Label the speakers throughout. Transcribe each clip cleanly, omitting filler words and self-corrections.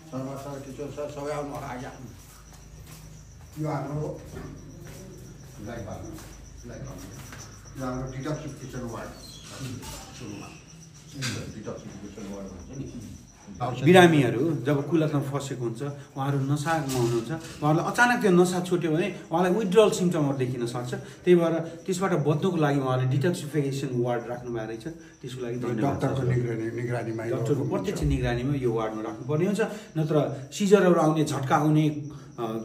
Speaker 1: Sir किशोर sir सबै आउनु आज्ञा
Speaker 2: यो हाम्रो यो हाम्रो डिटक्सिफिकेसन वार्ड सुरुमा डिटक्सिफिकेसन वार्ड भन्छ नि।
Speaker 3: बिरामीहरू जब कुलतमा फसेको हुन्छ, उहाँहरू नसामा हुनुहुन्छ, उहाँहरूलाई अचानक त्यो नसा छुट्यो भने उहाँलाई विथड्रल सिम्टमहरू देखिन सक्छ। त्यही भएर त्यसबाट बच्नुको लागि उहाँले डिटक्सिफिकेसन वार्ड राख्नु भएको रहेछ। त्यसको लागि
Speaker 2: डक्टरको निगरानीमा
Speaker 3: डक्टरको प्रत्यक्ष निगरानीमा यो वार्डमा राख्नुपर्ने हुन्छ। नत्र सिजरहरू आउने, झट्का आउने,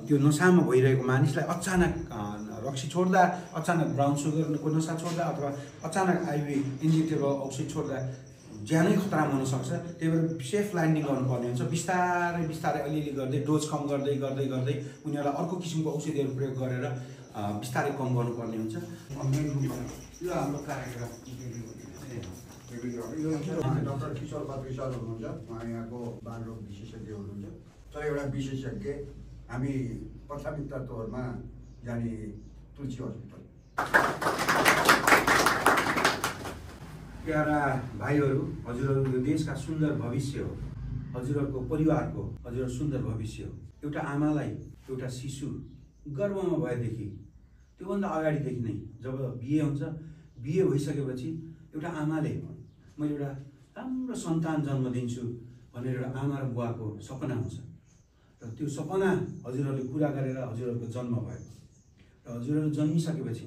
Speaker 3: त्यो नसामा भइरहेको मानिसलाई अचानक रक्सी छोड्दा, अचानक ब्राउन सुगरको नसा छोड्दा अथवा अचानक आइभी इन्जेक्टेबल औषध छोड्दा ज्यानै खतरामा हुनसक्छ। त्यही भएर सेफ ल्यान्डिङ गर्नुपर्ने हुन्छ। बिस्तारै बिस्तारै अलिअलि गर्दै डोज कम गर्दै गर्दै गर्दै उनीहरूलाई अर्को किसिमको औषधिहरू प्रयोग गरेर बिस्तारै कम गर्नुपर्ने हुन्छ।
Speaker 2: यो हाम्रो कार्यक्रम डक्टर किशोर पात्री सर हुनुहुन्छ, उहाँ यहाँको बाल रोग विशेषज्ञ हुनुहुन्छ। तर एउटा विशेषज्ञ हामी प्राथमिकता तौरमा जाने तुलसी हस्पिटल।
Speaker 3: प्यारा भाइहरू, हजुरहरू यो देशका सुन्दर भविष्य हो। हजुरहरूको परिवारको हजुर सुन्दर भविष्य हो। एउटा आमालाई एउटा शिशु गर्भमा भएदेखि त्योभन्दा अगाडिदेखि नै जब बिहे हुन्छ, बिहे भइसकेपछि एउटा आमाले मैले एउटा राम्रो सन्तान जन्म दिन्छु भनेर एउटा आमा र बुवाको सपना हुन्छ। र त्यो सपना हजुरहरूले पुरा गरेर हजुरहरूको जन्म भयो। र हजुरहरू जन्मिसकेपछि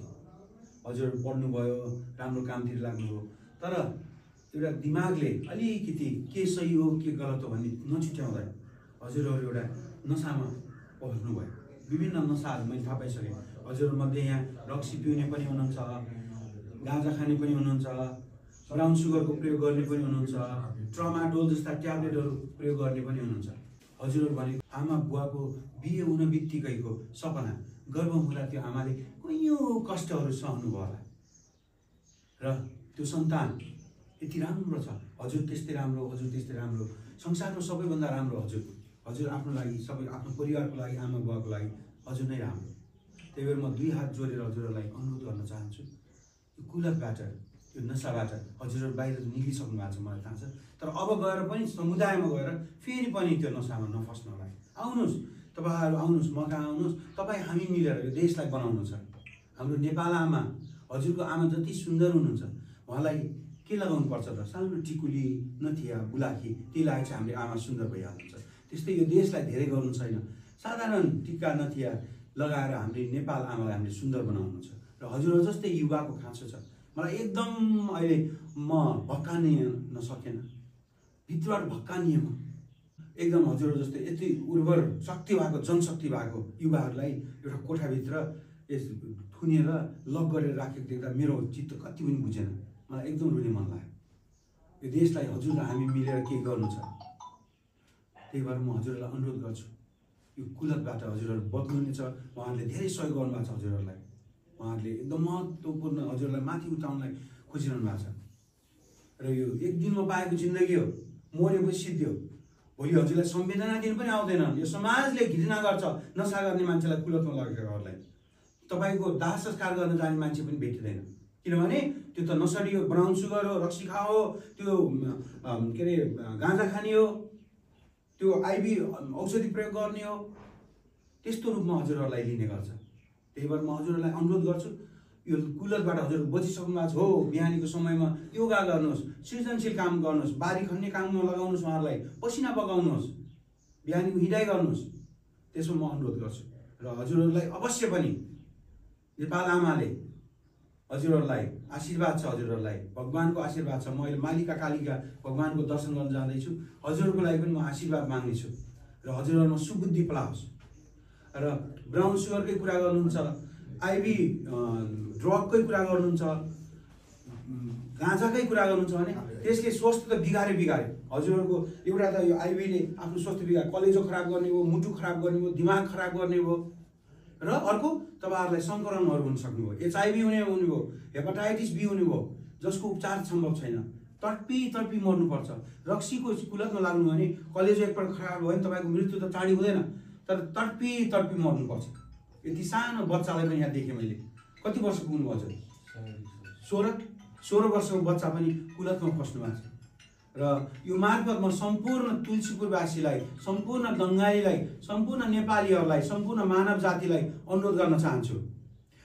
Speaker 3: हजुरहरू पढ्नुभयो, राम्रो कामतिर लाग्नुभयो, तर एउटा दिमागले अलिकति के सही हो के गलत हो भन्ने नछुट्याउँदा हजुरहरू एउटा नसामा पस्नुभयो। विभिन्न नसाहरू मैले थाहा पाइसकेँ। हजुरहरूमध्ये यहाँ रक्सी पिउने पनि हुनुहुन्छ, गाँजा खाने पनि हुनुहुन्छ, ब्राउन सुगरको प्रयोग गर्ने पनि हुनुहुन्छ, ट्रमाडोल जस्ता ट्याब्लेटहरू प्रयोग गर्ने पनि हुनुहुन्छ। हजुरहरू भनेको आमा बुवाको बिहे हुन बित्तिकैको सपना, गर्भमा हुँदा त्यो आमाले कैयौँ कष्टहरू सहनुभयो होला र त्यो सन्तान यति राम्रो छ। हजुर त्यस्तै राम्रो, हजुर त्यस्तै राम्रो, संसारको सबैभन्दा राम्रो हजुर। हजुर आफ्नो लागि, सबै आफ्नो परिवारको लागि, आमा बुवाको लागि हजुर नै राम्रो। त्यही भएर म दुई हात जोडेर हजुरहरूलाई अनुरोध गर्न चाहन्छु, यो कुलतबाट, यो नसाबाट हजुरहरू बाहिर निक्लिसक्नु भएको छ मलाई थाहा छ। तर अब गएर पनि समुदायमा गएर फेरि पनि त्यो नसामा नफस्नलाई आउनुहोस्। तपाईँहरू आउनुहोस्, म कहाँ आउनुहोस्। तपाईँ हामी मिलेर यो देशलाई बनाउनु छ। हाम्रो नेपाल आमा, हजुरको आमा जति सुन्दर हुनुहुन्छ, उहाँलाई के लगाउनु पर्छ त? सानो टिकुली, नथिया, बुलाकी, ती लगाए चाहिँ हाम्रो आमा सुन्दर भइहाल्नुहुन्छ। त्यस्तै यो देशलाई धेरै गर्नु छैन, साधारण टिका नथिया लगाएर हाम्रो नेपाल आमालाई हामीले सुन्दर बनाउनु छ। र हजुरहरू जस्तै युवाको खाँचो छ। मलाई एकदम अहिले म भक्कानिन नसकेन, भित्रबाट भक्कानिएँ म एकदम। हजुरहरू जस्तै यति उर्वर शक्ति भएको, जनशक्ति भएको युवाहरूलाई एउटा कोठाभित्र यस थुनेर लक गरेर राखेको देख्दा मेरो चित्त कति पनि बुझेन। मलाई एकदम रुने मन लाग्यो। यो देशलाई हजुर र हामी मिलेर केही गर्नु छ। त्यही भएर म हजुरहरूलाई अनुरोध गर्छु, यो कुलतबाट हजुरहरू बदल्नु छ। उहाँहरूले धेरै सहयोग गर्नुभएको छ हजुरहरूलाई। उहाँहरूले एकदम महत्त्वपूर्ण हजुरलाई माथि उठाउनलाई खोजिरहनु भएको छ। र यो एक दिनमा पाएको जिन्दगी हो, मरेपछि सिद्धियो। भोलि हजुरलाई संवेदना दिन पनि आउँदैन। यो समाजले घृणा गर्छ नसा गर्ने मान्छेलाई, कुलतमा लगेकोहरूलाई। तपाईँको दाह संस्कार गर्न जाने मान्छे पनि भेटिँदैन, किनभने त्यो त नसडी हो, ब्राउन सुगर हो, रक्सी खाओ हो, त्यो के अरे गाँजा खाने हो, त्यो आइभी औषधि प्रयोग गर्ने हो। त्यस्तो रूपमा हजुरहरूलाई लिने गर्छ। त्यही भएर म हजुरहरूलाई अनुरोध गर्छु, यो कुलतबाट हजुर बचिसक्नु भएको छ हो। बिहानीको समयमा योगा गर्नुहोस्, सृजनशील काम गर्नुहोस्, बारी खन्ने काममा लगाउनुहोस्, उहाँहरूलाई पसिना बगाउनुहोस्, बिहानीको हिँडाइ गर्नुहोस्। त्यसमा म अनुरोध गर्छु। र हजुरहरूलाई अवश्य पनि नेपाल आमाले हजुरहरूलाई आशीर्वाद छ। हजुरहरूलाई भगवानको आशीर्वाद छ। म अहिले मालिका कालिका भगवानको दर्शन गर्न जाँदैछु। हजुरहरूको लागि पनि म आशीर्वाद माग्नेछु र हजुरहरूमा सुबुद्धि पलाओस्। र ब्राउन सुगरकै कुरा गर्नुहुन्छ, आइभी ड्रगकै कुरा गर्नुहुन्छ, गाँजाकै कुरा गर्नुहुन्छ भने त्यसले स्वास्थ्य त बिगाऱ्यो। हजुरहरूको एउटा त यो आइभीले आफ्नो स्वास्थ्य बिगार, कलेजो खराब गर्ने हो, मुटु खराब गर्ने हो, दिमाग खराब गर्ने हो। र अर्को तपाईँहरूलाई सङ्क्रमणहरू हुन सक्नुभयो, HIV हुने हुनुभयो, हेपाटाइटिस बी हुनुभयो, जसको उपचार सम्भव छैन। तडपी मर्नुपर्छ। रक्सीको कुलतमा लाग्नु भने कलेजो एकपल्ट खराब भयो भने तपाईँको मृत्यु त चाँडी हुँदैन, तर तडपी मर्नुपर्छ। यति सानो बच्चालाई पनि यहाँ देखेँ मैले। कति वर्षको हुनुभयो हजुर? 16 वर्षको बच्चा पनि कुलतमा फस्नु भएको छ। र यो मार्फत म सम्पूर्ण तुलसीपुरवासीलाई, सम्पूर्ण बङ्गालीलाई, सम्पूर्ण नेपालीहरूलाई, सम्पूर्ण मानव जातिलाई अनुरोध गर्न चाहन्छु।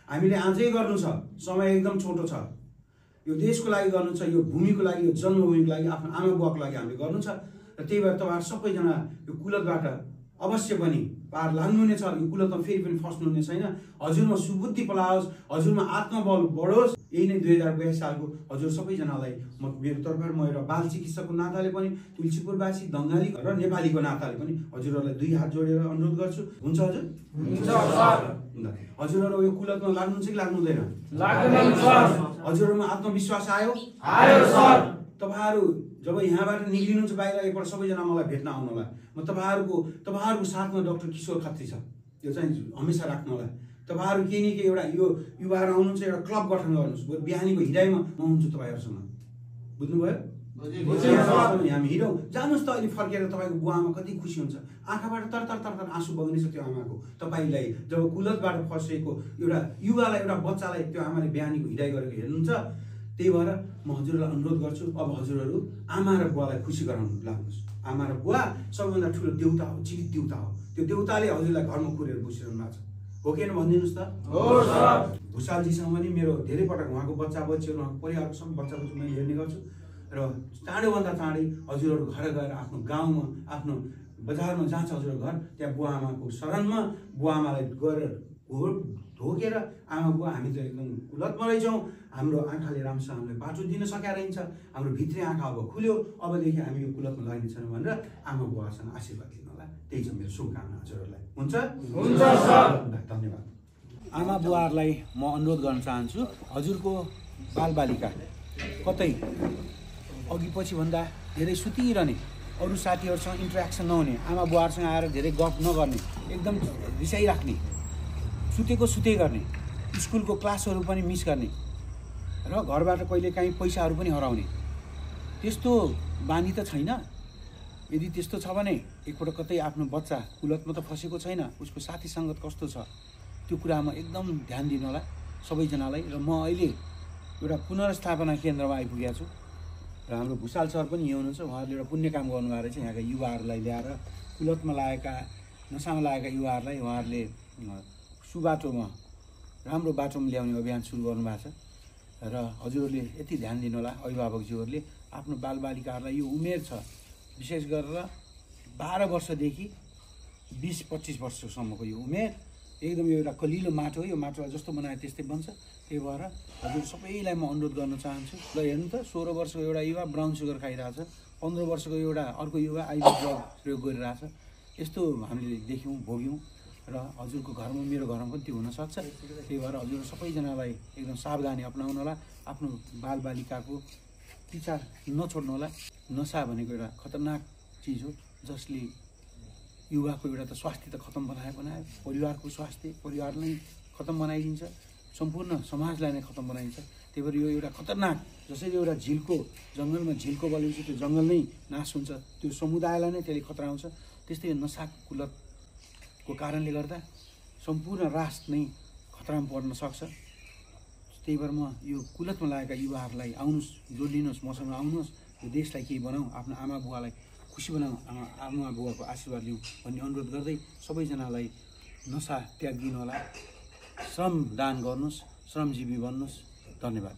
Speaker 3: हामीले आजै गर्नु छ, समय एकदम छोटो छ। यो देशको लागि गर्नु छ, यो भूमिको लागि, यो जन्मभूमिको लागि, आफ्नो आमा बुवाको लागि हामीले गर्नु छ। र त्यही भएर तपाईँहरू सबैजना यो कुलतबाट अवश्य पनि पार लाग्नुहुने छ। यो कुलतमा फेरि पनि फस्नुहुने छैन। हजुरमा सुबुद्धि पलाओस्, हजुरमा आत्मबल बढोस्। यही नै 2042 सालको हजुर सबैजनालाई मेरो तर्फबाट म एउटा बाल चिकित्सकको नाताले पनि, तुलसीपुरवासी, बङ्गाली र नेपालीको नाताले पनि हजुरहरूलाई 2 हात जोडेर अनुरोध गर्छु। हुन्छ हजुर? हुन्छ सर। हजुरहरू यो कुलतमा लाग्नुहुन्छ कि लाग्नु हुँदैन? हजुरहरूमा आत्मविश्वास आयो? आयो सर। तपाईँहरू जब यहाँबाट निक्लिनुहुन्छ बाहिर, एकपल्ट सबैजना मलाई भेट्न आउनु होला। म तपाईँहरूको साथमा डाक्टर किशोर खत्री छ, यो चाहिँ हमेसा राख्नु होला। तपाईँहरू केही न केही एउटा यो युवाहरू आउनुहुन्छ, एउटा क्लब गठन गर्नुहोस्। बिहानीको हिँडाइमा म हुन्छु तपाईँहरूसँग। बुझ्नुभयो? हामी हिँडौँ, जानुहोस् त। अहिले फर्केर तपाईँको बुवामा कति खुसी हुन्छ, आँखाबाट तर आँसु बग्नेछ त्यो आमाको। तपाईँलाई जब कुलतबाट फसेको एउटा युवालाई, एउटा बच्चालाई त्यो आमाले बिहानीको हिँडाइ गरेको हेर्नुहुन्छ। त्यही भएर म हजुरलाई अनुरोध गर्छु, अब हजुरहरू आमा र बुवालाई खुसी गराउनु लाग्नुहोस्। आमा र बुवा सबैभन्दा ठुलो देउता हो, जीवित देउता हो। त्यो देउताले हजुरलाई घरमा कुरेर बसिरहनु भएको छ, हो कि भनिदिनुहोस् त? भुषालजीसँग पनि मेरो धेरै पटक उहाँको बच्चा बच्चीहरू, उहाँको परिवारको सबै बच्चा बच्ची मैले हेर्ने गर्छु। र चाँडोभन्दा चाँडै हजुरहरू घर गएर आफ्नो गाउँमा, आफ्नो बजारमा जहाँ छ हजुरको घर, त्यहाँ बुवा आमाको शरणमा बुवा आमालाई गएर ढोकेर, आमा बुवा हामी त एकदम कुलतमा रहेछौँ, हाम्रो आँखाले राम्रोसँग हामीलाई बाटो दिन सकेर रहन्छ, हाम्रो भित्री आँखा अब खुल्यो, अबदेखि हामी यो कुलतमा लाग्नेछौँ भनेर आमा बुवासँग आशीर्वाद लिनु होला। त्यही छ मेरो शुभकामना हजुरहरूलाई। हुन्छ? हुन्छ सर। धन्यवाद। आमा बुवाहरूलाई म अनुरोध गर्न चाहन्छु, हजुरको बालबालिका कतै अघि पछि भन्दा धेरै सुतिरहने, अरू साथीहरूसँग इन्टरेक्सन नहुने, आमा बुवाहरूसँग आएर धेरै गफ नगर्ने, एकदम रिसाइराख्ने, सुते गर्ने, स्कुलको क्लासहरू पनि मिस गर्ने र घरबाट कहिलेकाहीँ पैसाहरू पनि हराउने, त्यस्तो बानी त छैन? यदि त्यस्तो छ भने एकपल्ट कतै आफ्नो बच्चा कुलतमा त फसेको छैन, उसको साथी सङ्गत कस्तो छ त्यो कुरामा एकदम ध्यान दिनु होला सबैजनालाई। र म अहिले एउटा पुनर्स्थापना केन्द्रमा आइपुगेको छु र हाम्रो भुषाल सर पनि यहाँ हुनुहुन्छ। उहाँहरूले एउटा पुण्य काम गर्नुभएको रहेछ, यहाँका युवाहरूलाई ल्याएर कुलतमा लागेका, नसामा लागेका युवाहरूलाई उहाँहरूले सुबाटोमा, राम्रो बाटोमा ल्याउने अभियान सुरु गर्नुभएको छ। र हजुरहरूले यति ध्यान दिनु होला, अभिभावकज्यूहरूले आफ्नो बालबालिकाहरूलाई, यो उमेर छ विशेष गरेर 12 वर्षदेखि 20-25 वर्षसम्मको यो उमेर एकदम यो एउटा कलिलो माटो हो। यो माटोलाई जस्तो बनायो त्यस्तै बन्छ। त्यही भएर हजुर सबैलाई म अनुरोध गर्न चाहन्छु, ल हेर्नु त, 16 वर्षको एउटा युवा ब्राउन सुगर खाइरहेछ, 15 वर्षको एउटा अर्को युवा आइबी ड्रग प्रयोग गरिरहेछ। यस्तो हामीले देख्यौँ, भोग्यौँ र हजुरको घरमा, मेरो घरमा पनि त्यो हुनसक्छ। त्यही भएर हजुर सबैजनालाई एकदम सावधानी अपनाउनु होला, आफ्नो बालबालिकाको पिछा नछोड्नु होला। नसा भनेको एउटा खतरनाक चिज हो, जसले युवाको एउटा त स्वास्थ्य त खतम बनायो, परिवारको स्वास्थ्य, परिवारलाई खतम बनाइदिन्छ, सम्पूर्ण समाजलाई नै खतम बनाइदिन्छ। त्यही भएर यो एउटा खतरनाक, जसरी एउटा झिलको जङ्गलमा झिलको बलिन्छ, त्यो जङ्गल नै नाश हुन्छ, त्यो समुदायलाई नै त्यसले खतरा आउँछ। त्यस्तै नसा कुलतको कारणले गर्दा सम्पूर्ण राष्ट्र नै खतरामा पर्न सक्छ। त्यही भएर म यो कुलतमा लागेका युवाहरूलाई आउनुहोस्, जोडिनुहोस्, मसँग आउनुहोस्, यो देशलाई केही बनाऊ, आफ्नो आमा बुवालाई खुसी बनाऊ, आमा बुवाको आशीर्वाद लिउँ भन्ने अनुरोध गर्दै सबैजनालाई नसा त्याग दिनु होला, श्रम दान गर्नुहोस्, श्रमजीवी बन्नुहोस्। धन्यवाद।